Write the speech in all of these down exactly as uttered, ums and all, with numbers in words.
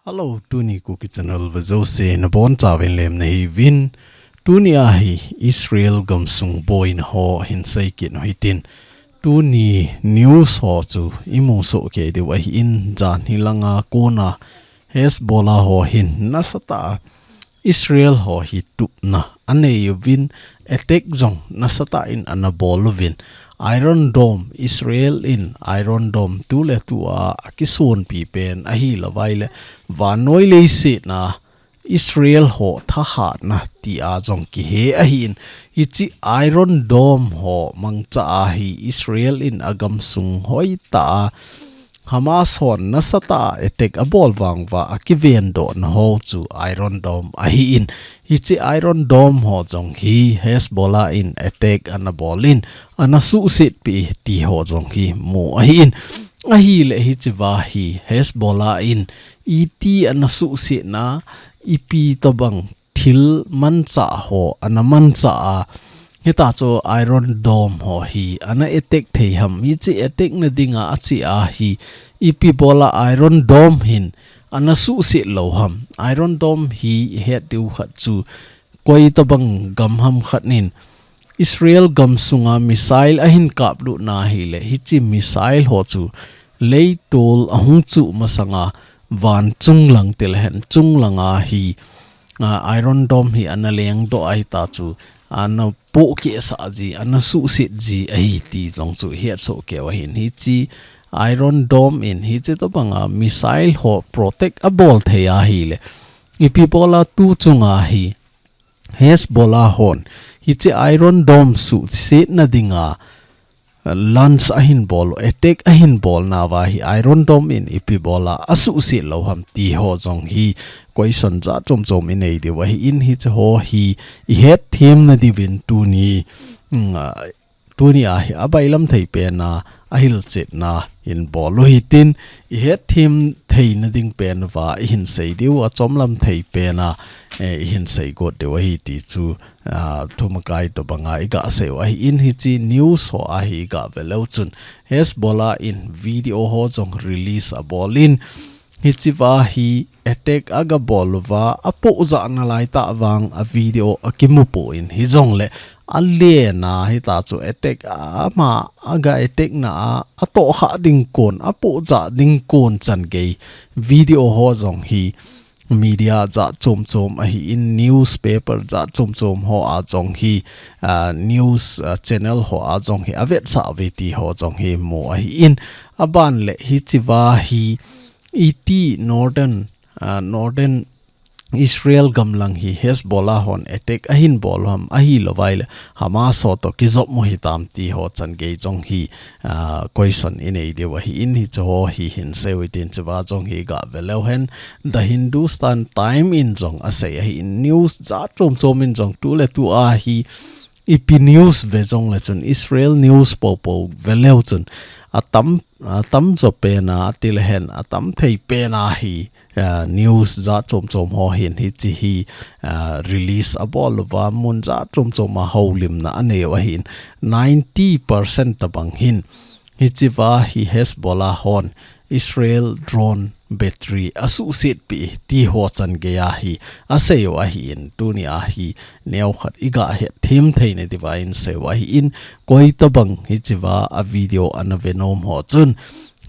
Hello, tuni Kuki Channel vejouse nabonchauvin lemna hiuvin. Tuni ahi Israel gamsung boina ho hinsei kit u hitin. Tuni news ho chu imu soh kei diu ahin, janhi langa kona Hezbollah ho hin nasatah a Israel ho hi tupna anei uvin, attack jong nasatah in anabol uvin. Iron Dome, Israel in Iron Dome tuletua akisonpi pen ahilouvaile vannoi leiset a Israel ho thahatna tia jong kihe ahin. Hiche Iron Dome ho mangcha ahi Israel in agamsung hoitah a Hamas hon nasatah a attack abol vangva akivendohna ho chu Iron Dome ahin. Hiche Iron Dome ho jong hi Hezbollah in attack anabol in, anasuhsetpi ti ho jong hi mu ahin. Ahile hichea hi Hezbollah in iti anasuhsetna, ipi tobang thil manchah ho anamanchah a, hitachu Iron Dome ho hi ana attack thei ham, hiche attack nadinga ache ahi, ipi bola Iron Dome hin anasuhset lou ham. Iron Dome hi ihet diu khat chu koi tobang gam ham khat in Israel gamsunga missile ahin kaplutna ahile, hiche missile ho chu leitol ahung chuh masanga van chunglang tilehen chunglanga hi, a, Iron Dome hi analengdoh ahitachu, anapohkehsah ji, anasuhset ji ahi ti jong chu ihetsoh keiyu ahin. Hiche Iron Dome in hiche tobanga missile ho protect abol thei ahile, ipi bola tuchunga hi Hezbollah hon hiche Iron Dome suhsetna dinga launch ahin bol, attack ahin bolnauva hi Iron Dome in ipi bola asuhset lou ham ti ho jong hi question jat chomchom inei diu ahin, hiche ho hi ihetthem nadiuvin tuni, mm, a, tuni ahi abailam thei pena ahilchetna hin bol u hitin, ihetthem theina ding penuva ihin sei diu, achomlam thei pena, eh, ihin seigot diu ahi ti chu, a, thumakai tobanga igaseiyu ahin, hiche news ho ahi igaveleu chun Hezbollah in video ho jong release abol in, hichea hi attack agabol uva, apohjah nalaitah vang a video akimupon hijongle, alena hitachu attack ama aga attack na a, atohkhah ding kon, apohjah ding kon changei video ho jong hi media jat chomchom ahin, newspaper jat chomchom hoa jong hi, a, news, a, channel hoa jong hi avetsah uve ti ho jong hi mu ahin, aban le hichea hi iti northern, a, northern Israel gamlang hi Hezbollah hon attack ahin bol ham, ahilouvaile Hamas ho toh kijop u hitam ti ho changei jong hi, a, question inei diu ahin, hiche ho hi hinseiyu hitin, chea jong hi igaveleu hen. The Hindustan Times in jong asei ahin, news jat chomchom in jong tuletua hi ipi news ve jongle chun, Israel news poupou veleu chun, atam, atamjo pena tilehen, atam thei pena hi, a, news jat chomchom ho hin hiche hi, a, release abol uva, mun jat chomchoma houlimna aneiyu ahin, ninety percent tobang hin hichea hi Hezbollah hon Israel drone battery asuhsetpi ti ho changei ahi aseiyu ahin, tuni ahi neokhat igahetthem theina diuva inseiyu ahin, koi tobang hichea a video anavenom ho chun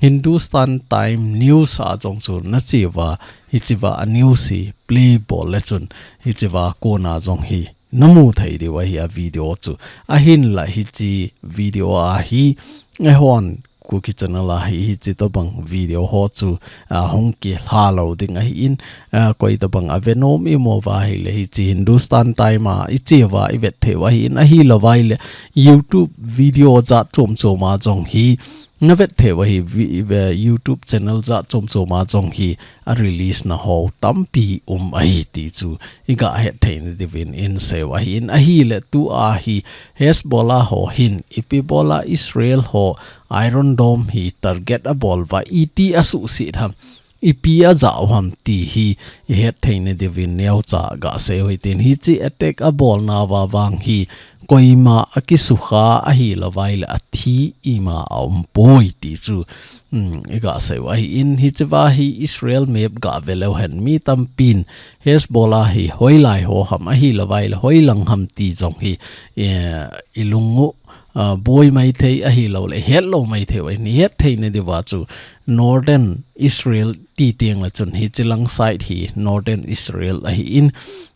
Hindustan Times news a jong chu nacheuva, hichea a news hi play bol le chun hichea kona jong hi namu thei diu ahi a video chu. Ahinla hiche video a hi eihon Kuki Channel a hi hiche tobang video ho chu, a, hung kilha lou ding ahin, a, koi tobang avenom imu uva ahile hiche Hindustan Times a icheuva ivet theiyu ahin, ahilouvaile YouTube video jat chomchoma jong hi navet theiyu ahi, vi-, ve-, YouTube channel jat chomchoma jong hi a release na ho tampi um ahi ti chu igahet theina diuvin inseiyu ahin, ahile tua hi Hezbollah ho hin ipi bola Israel ho Iron Dome hi target abol uva, iti asuhset ham, ipi ajah u ham ti hi ihet theina diuvin neocha gaseiyu hitin, hiche attack abolnauva vang hi koima akisukha ahilouva ahile athi ima aumpoi ti chu, um, iga seiyu ahin, hichea hi Israel map gave leu hen mi tampin Hezbollah hi hoilai ho ham ahilouva ahile hoilang ham ti jong hi, eh, ilungu, ah, boi maithei ahilouleh hetlou maithei uva, ihet theina diuva chu Northern Israel ti tengle chun hichelang side hi Northern Israel ahin,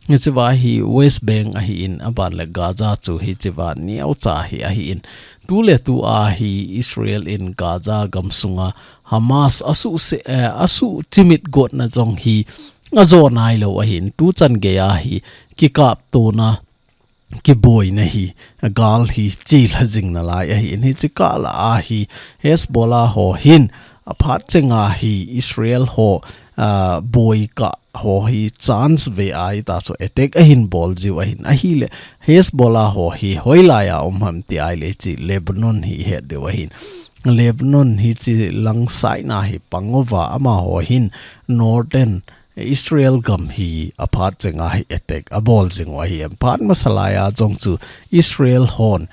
hichea hi West Bank ahin, abanle Gaza chu hichea neocha hi ahin. Tuletua hi Israel in Gaza gamsunga Hamas asuhse-, eh, asuhchimit gotna jong hi ajo nailou ahin, tuchan geiya hi kikaptona kiboina hi, gal hi chelha jing nalai ahin, hiche kah lah a hi Hezbollah ho hin aphat chenga hi Israel ho, ah, boikah ho hi chance ve a hita chu attack ahin bol jiu ahin, ahile Hezbollah ho hi hoilai a um ham ti ahile hiche Lebanon hi het diu ahin. Lebanon hichelang side na hi pang uva amaho hin Northern Israel gam hi aphat chenga hi attack abol jing u ahi. Aphat masa laiya jong chu Israel hon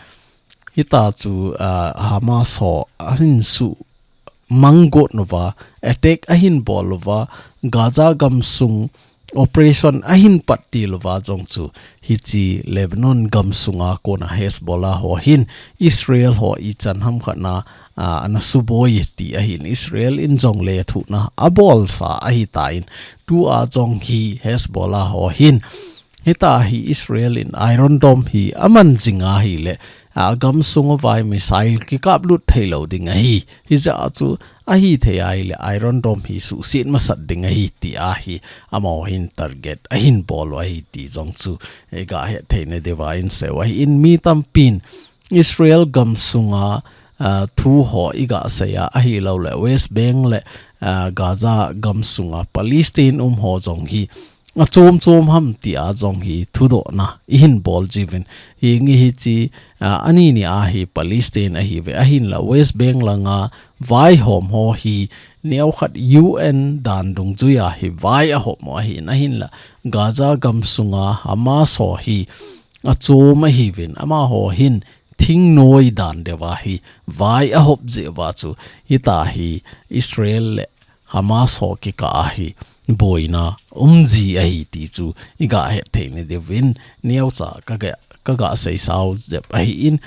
hita chu, ah, Hamas ho ahin sumang got uva, attack ahin bol uva, Gaza gamsung operation ahin pattil uva jong chu hiche Lebanon gamsunga kona Hezbollah ho hin Israel ho ichan hamkhat na, ah, ana suboi ti ahin, Israel in jong lethuhna abolsa ahitan, tua jong hi Hezbollah ho hin hita hi Israel in Iron Dome hi aman jing ahile, ah, gamsung uva missile kikaplut theilou ding ahi. Hijeh a chu ahithei ahile Iron Dome hi suhset masat ding ahi ti ahi, amaho hin target ahin bol u ahi ti jong chu iga het theina diuva iseiyu ahin, mi tampin Israel gamsunga, ah, thu ho iga seiya ahilouleh West Bank le, ah, Gaza gamsunga Palestine um ho jong hi achom chom ham tia jong hi thudohna ihin bol jiuvin. Hinge hiche, ah, ani nia hi Palestine ahiuve, ahinla West Bank langa vaihom ho hi neokhat U N dan dungjuiya hi vai ahom u ahin, ahinla Gaza gamsunga Hamas ho hi achom ahiuvin, amaho hin thingnoi dan deuva hi vai ahop jeh uva chu hita hi Israel le Hamas ho kikah a hi boina umji ahi ti chu iga het theina diuvin neocha kaga, kaga seisao jep ahin,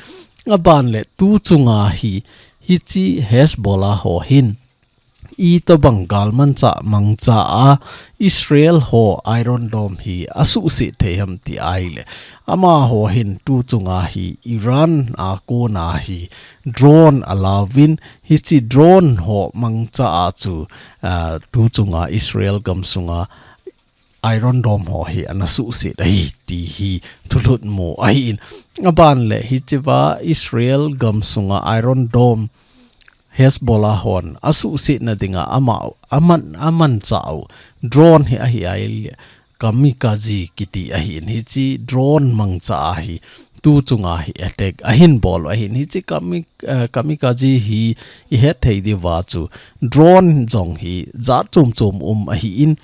abanle tu chunga hi hiche Hezbollah ho hin itobang galmanchah mangcha a Israel ho Iron Dome hi asuhset thei ham ti ahile, amaho hin tu chunga hi Iran a kona hi drone alauvin, hiche drone ho mangcha a chu, ah, tu chunga Israel gamsunga Iron Dome ho hi ana suhset ahi ti hi thulhut mu ahin, abanle hichea Israel gamsunga Iron Dome Hezbollah hon asuhsetna dinga ama, aman, amanchah u drone hi ahi ahile kamikaze kiti ahin, hiche drone mangcha a hi tu chunga hi attack ahin bol u ahin, hiche kami-, eh, kamikaze hi ihet thei diuva chu drone jong hi jat chom chom um ahin,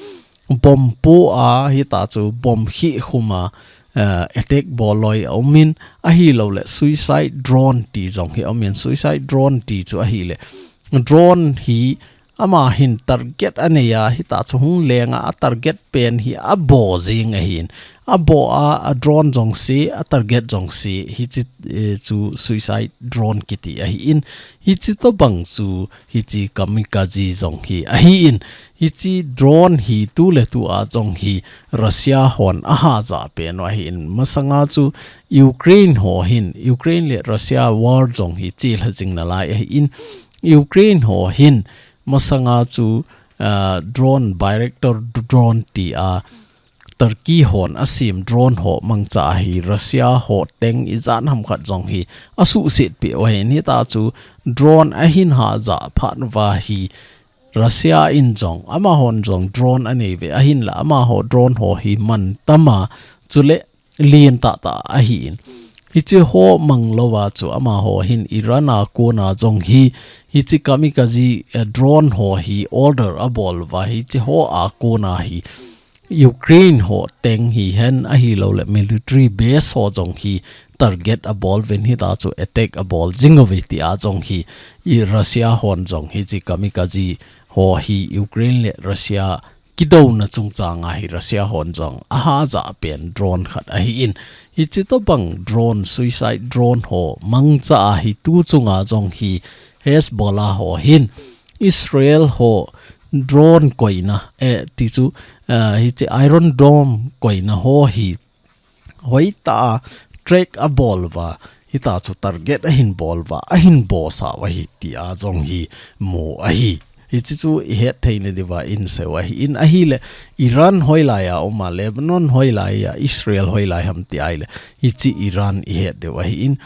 bomb po a hita chu bomb khih khum a, eh, attack bol loi aumin, ahilouleh suicide drone ti jong hi aumin, suicide drone ti chu ahile drone hi ama hin target aneiya hita chu hung lenga atarget pen hi abo jing ahin, abo a, a drone jong se, atarget jong se, hiche, eh, chu suicide drone kiti ahin, hiche tobang chu hiche kamikaze jong hi ahin, hiche drone hi tuletua jong hi Russia hon ahajah pen u ahin, masanga chu Ukraine ho hin, Ukraine le Russia war jong hi chelha jing nalai ahin, Ukraine ho hin masanga chu, ah, drone, Bayraktar drone tia Turkey hon asem drone ho mangcha a hi Russia ho teng ijat hamkhat jong hi asuhset peh u ahin, hita chu drone ahin hajah phat uva hi Russia in jong, amahon jong drone aneiuve, ahinla amaho drone ho hi mantama, chule lien tahtah ahin. Hiche ho mang louva chu amaho hin Iran a kona jong hi, hiche kamikaze, eh, drone ho hi order abol uva, hiche ho a kona hi Ukraine ho teng hihen ahilouleh military base ho jong hi target abol uvin hita chu attack abol jing uve tia jong hi, i Russia hon jong hichi kamikaze ho hi Ukraine le Russia kidouna chungchang a hi Russia hon jong ahajah pen drone khat ahi in. Hichi tobang drone, suicide drone ho mangcha a hi tu chunga jong hi Hezbollah ho hin Israel ho drone koina, eh, ti chu, eh, hichi Iron Dome koina ho hi hoitah a track abol uva, hita chu target ahin bol uva, ahin bosah u ahi tia jong hi mu ahi. Hichi chu ihet theina diuva inseiu ahi in ahile Iran hoilai a um a, Lebanon hoilai a, Israel hoilai ham ti ahile hichi Iran ihet diu ahi in.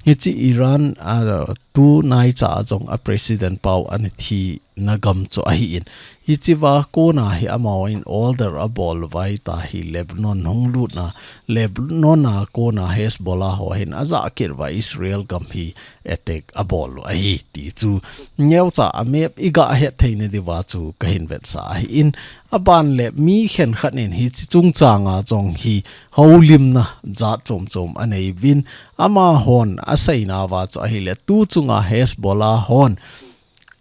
Hichi Iran, ah, tunaicha a jong a president pau ana thi na gam chu ahi in. Hichi va kona hi amahon order abol uva hita hi Lebanon hung lutna, Lebanon a kona Hezbollah ho hin ajah kit uva Israel gam hi attack abol u ahi ti chu neocha a map iga het theina diuva chu kahin vetsah ahi in. Aban le mi khenkhat in hichi chungchang a jong hi houlimna jat chom chom anei uvin, amahon aseina uva chu ahile tu chunga Hezbollah hon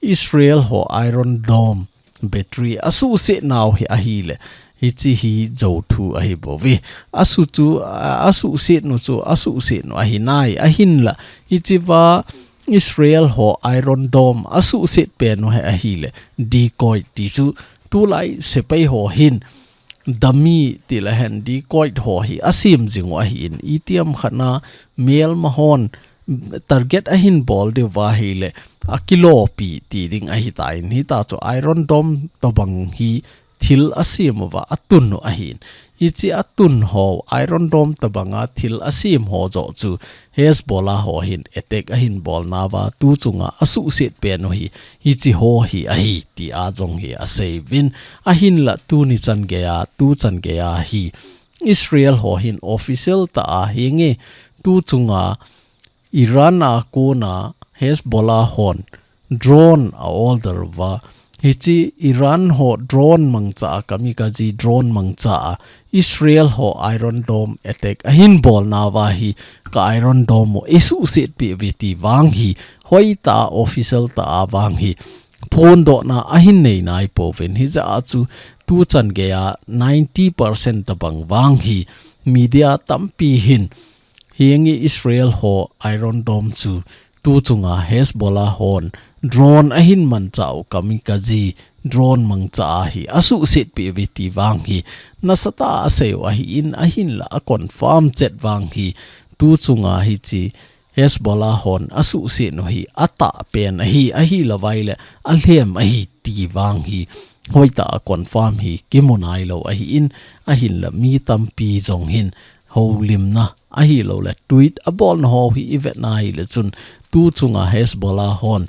Israel ho Iron Dome battery asuhset nau hi ahile, hichi hi jou thu ahi bouve. Asuh chu, a, asuhset nu chu, asuhset nu ahi nai, ahinla. Hichi va Israel ho Iron Dome asuhset pen u hi ahile, decoy ti chu tulai sepai ho hin dummy ti le hen decoy ho hi asem jing u ahi in, itiham khat na melma hon target ahin bol diu va ahile akilopi ti ding ahi tan, hita chu Iron Dome tobang hi thil asem uva atun u ahi in. Hichi atun ho Iron Dome tobang a thil asem ho joh chu Hezbollah ho hin attack ahin bol nauva tu chunga asuhset pen u hi, hichi ho hi ahi tia jong hi asei uvin. Ahinla tuni chan gei a, tu chan gei a hi Israel ho hin official tah a hinge tu chunga Iran a kona Hezbollah hon drone a order uva. Hichi Iran ho drone mangcha a, kamikaze drone mangcha a, Israel ho Iron Dome attack ahin bol nauva hi ka Iron Dome u eisuhset peh uve ti vang hi, hoitah a official tah a vang hi phondohna ahin nei nai pouvin, hijeh a chu tu chan gei a ninety percent tobang vang hi media tampi hin hinge Israel ho Iron Dome chu tu chunga Hezbollah hon drone ahin mangcha u, kamikaze drone mangcha a hi asuhset peh uve ti vang hi nasatah a asei u ahi in, ahinla a confirm chet vang hi tu chunga hichi Hezbollah hon asuhset u hi atah pen ahi, ahilou vai le alhem ahi ti vang hi hoitah a confirm hi kimu nailou ahi in, ahinla mi tampi jong hin houlimna ahilou le tweet abolna ho hi ivet na ahile chun tu chunga Hezbollah hon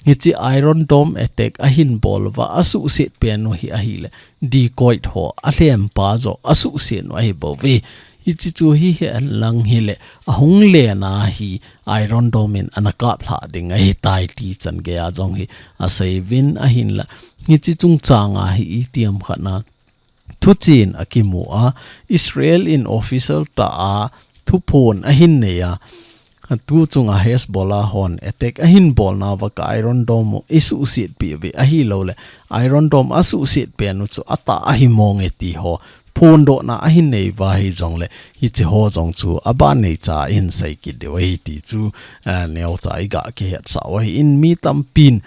hichi Iron Dome attack ahin bol uva asuhset pen u hi ahile decoy ho alhem pa joh asuhset u ahi bouve. Hichi chu hihen lang hile ahung len a hi Iron Dome in ana kaplhah ding ahitai ti chan gei a jong hi asei uvin, ahinla hichi chungchang a hi itiham khat na thuchen akimu a, Israel in official tah a thuphon ahin nei a, tu chunga Hezbollah hon attack ahin bol nauva ka Iron Dome u eisuhset peh uve, ahilou le Iron Dome asuhset pen u chu atah ahi mong e ti ho phondohna ahin nei uva hijongle, hichi ho jong chu aban neicha in sei kit diu ahi ti chu, eh, neocha iga kihetsah u ahi in, mi tampin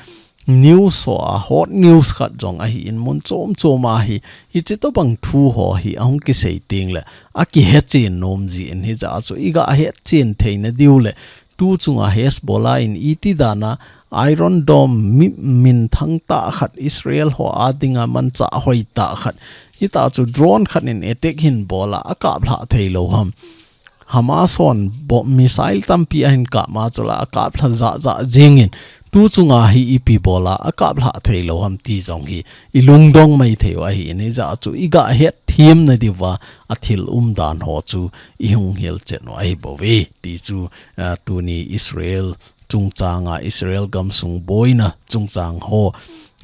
news ho a hot news khat jong ahi in, mun chom chom a hi hichi tobang thu ho hi ahung kisei teng le akihechen nom jin, hijeh a chu iga hetchen theina diu le tu chunga Hezbollah in iti dan a Iron Dome mi, minthang tah khat, Israel ho a dinga mangcha hoitah khat, hita chu drone khat in attack hin bol a akaplhah theilou ham. Hamas hon bomb, missile tampi ahin kap ma chule akaplhah jah jah jingin, tu chunga hi ipi bol a akaplhah theilou ham ti jong hi ilungdong mai thei u ahi in, hijeh a chu iga hetthem na diuva athil umdan ho chu ihung hilchen u ahi bouve ti chu, ah, tuni Israel chungchang a, Israel gamsung boina chungchang ho,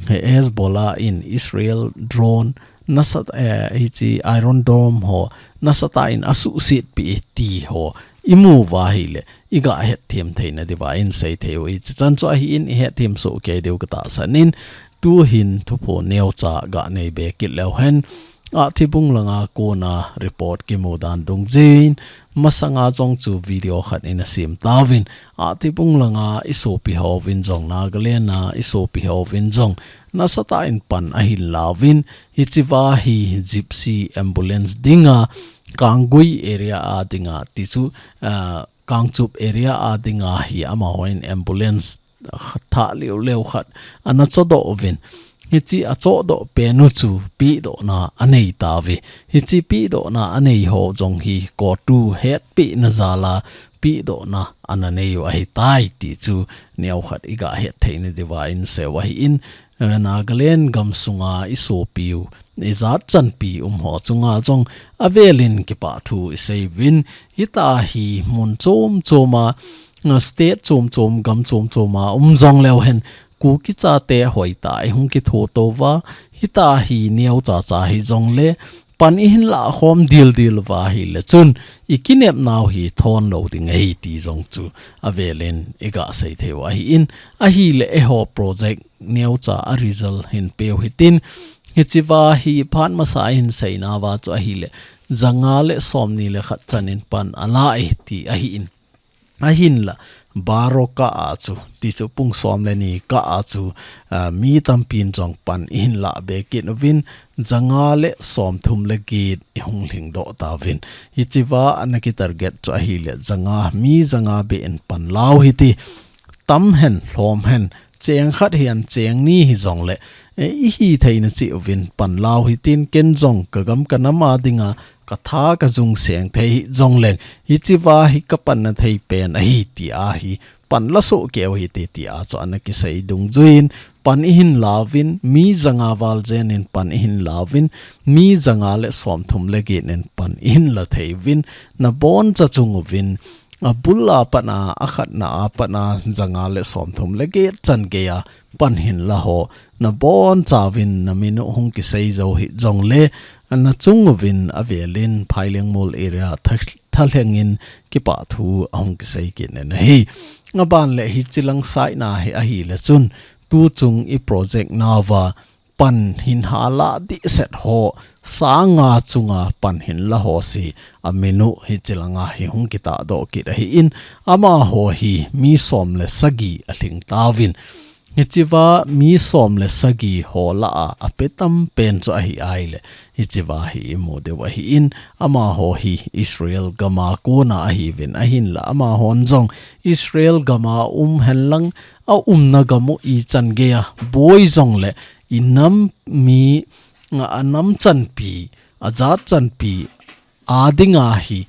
He-, Hezbollah in Israel drone nasatah, eh, hichi Iron Dome ho nasatah in asuhset peh e ti ho, imu uva ahile, iga hetthem theina diuva in sei thei u ahi. Chuchan chu ahin ihetthem soh kei diu katahsan in, tuhin thupho neocha ganei be kit leu hen, Athibung langa kona report kimu dan dungjuiyin, masanga jong chu video khat ina sem tauvin, Athibung langa isopi hovin jong, Nagaland a isopi hovin jong, nasatah in pan ahin lauvin, hichea hi Gypsy ambulance dinga, Kanggui area a dinga, tichu, ah, Kangchup area a dinga hi amahon ambulance thah leu leu khat ana chodoh uvin. Hiche achodoh pen u chu pehdohna anei tauve. Hiche pehdohna anei ho jong hi court u hetpehna jal a pehdohna ana nei u ahitai ti chu neokhat iga hetthei na diuva in sei u ahin, eh, Nagaland gamsunga isopi u, ijat chanpi um ho chunga jong avelin kipathu isei uvin, hitia hi mun chom chom a, nga state chom chom, gam chom chom a um jong leu hen, Kuki chate hoitah a ihung kitho tou uva, hitia hi neocha cha hijongle, pan ihin lah khom dildil uva ahile chun, ikinepnau hi thon lou ding ahi ti jong chu avelin iga sei thei u ahin, ahile eiho project neocha a result hin peu hitin, hichea hi phat masa a hin seina uva chu ahile, janga le somni le khat chan in pan ala e ti ahin. Ahinla, baro kah a chu, tichu pung som le ni kah a chu, ah, mi tampin jong pan ihin lah be kit uvin, janga le somthum le get ihung lhingdoh tauvin. Hichea ana kitarget chu ahile, janga, mi janga beh in pan lau hite. Tam hen, lhom hen, cheng khat hihen, cheng ni hijongle, eh, ihitheina cheh uvin pan lau hitin, ken jong kagam kanam a dinga, katha kajung seng thei hijongleng, hichea hi kapanna thei pen ahi tia hi, pan la soh kei u hite tia chu ana kisei dungjuiyin, pan ihin lauvin, mi janga val jen in pan ihin lauvin, mi janga le somthum le get in pan ihin la thei uvin, naboncha chung uvin, abul a pat a, akhatna a pat a, janga le somthum le get chan gei a pan hin la ho, nabonchauvin namin u hung kisei jou hijongle, nachung uvin avelin Phailengmol area tha-, thalheng in kipathu ahung kisei kit in ahi. Aban le hiche lang saina hi ahile chun, tuchung i project nauva, pan hin hala dehset ho, sang nga chunga pan hin la ho si, amin u hiche langa hi hung kitahdoh kit ahin, amaho hi mi som le sagi alhing tauvin. Hichea mi som le sagi ho lah a, ape tam pen chu ahi ahile, hichea hi imu diu ahin, amaho hi Israel gam a kona ahiuvin ahinla, amahon jong Israel gam a um henlang, aumna gam u ichan gei a boi jongle, inam mi, a, anam chanpi, ajat chanpi, a dinga hi,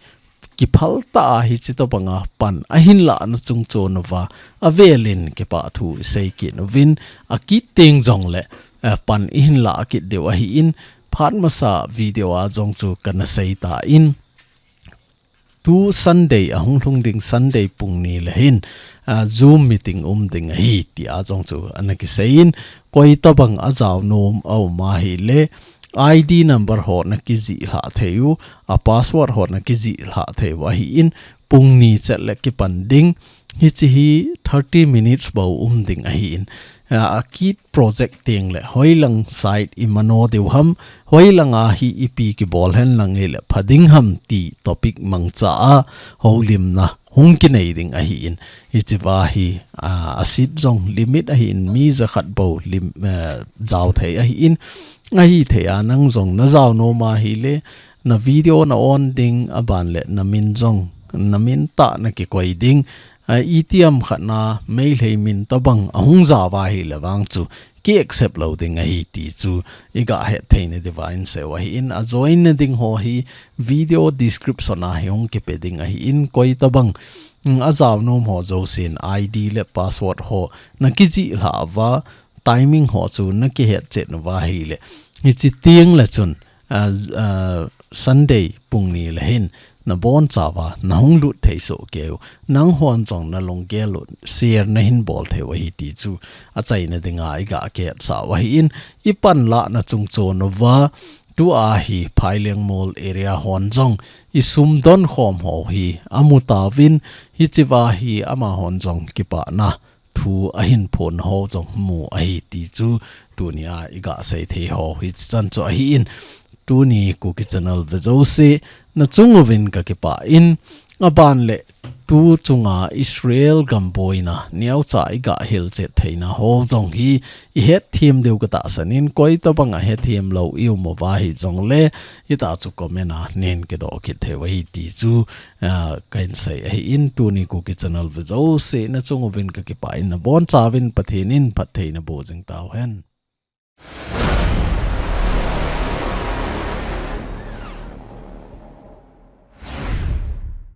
kiphal tah a hiche tobanga pan ahin lahna chungchon uva, avelin kipathu isei kit uvin, akit teng jongle, eh, pan ihin lah kit diu ahin, phat masa video a jong chu kana sei tan, tu Sunday ahung lhung ding Sunday pung ni le hin, ah, Zoom meeting um ding ahi tia jong chu ana kiseiyin, koi tobang ajao nom aum ahile, I D number ho nakijih lhah thei u, a password ho nakijih lhah thei u ahin, pung ni chet le kipan ding, hiche hi thirty minutes bou um ding ahin, ah, akit project teng le hoilang side imano diu ham, hoilanga hi ipi kibol henlang hile pha ding ham ti topic mangcha a houlimna hung kinei ding ahin, hichea hi, a, asit jong limit ahin, mi jakhat bou lim, eh, jao thei ahin, ahithei a nang jong najao nom ahile, na video na on ding, aban le namin jong, namin tah nakikoi ding, a, itiham khat na Meitei min tobang ahung jao uva ahile vang chu ki accept lou ding ahi ti chu iga hetthei na diuva in sei u ahin, ajoin na ding ho hi video description a hi hung kipe ding ahin, koi tobang, mm, ajao nom ho jousen I D le password ho nakijih lhah uva, timing ho chu nakihet chet uva ahile, hiche teng le chun, ah, ah, Sunday pung ni le hin nabonchauva nahung lut thei soh kei u, nanghon jong nalunggel u share nahin bol thei u ahi ti chu achaina dinga iga kihetsah u ahin, ipan lahna chungchon uva tua hi Phailengmol area hon jong i sumdon khom ho hi amu tauvin, hichea hi amahon jong kipana thu ahin phon ho jong mu ahi ti chu tunia i gasei thei ho hichi chan chu ahin, tuni Kuki Channel ve jouse nachung uvin kakipah in, aban le tu chunga Israel gam boina neocha i gahil chet theina ho jong hi i hetthem diu katahsan in, koi tobang a hetthem lou i um uva hijongle, hita chu comment a nen kidoh kit thei uve ti chu, ah, kahin sei ahin, tuni Kuki Channel ve jouse nachung uvin kakipah in, nabonchauvin Pathen in phatthei naboh jing tauhen.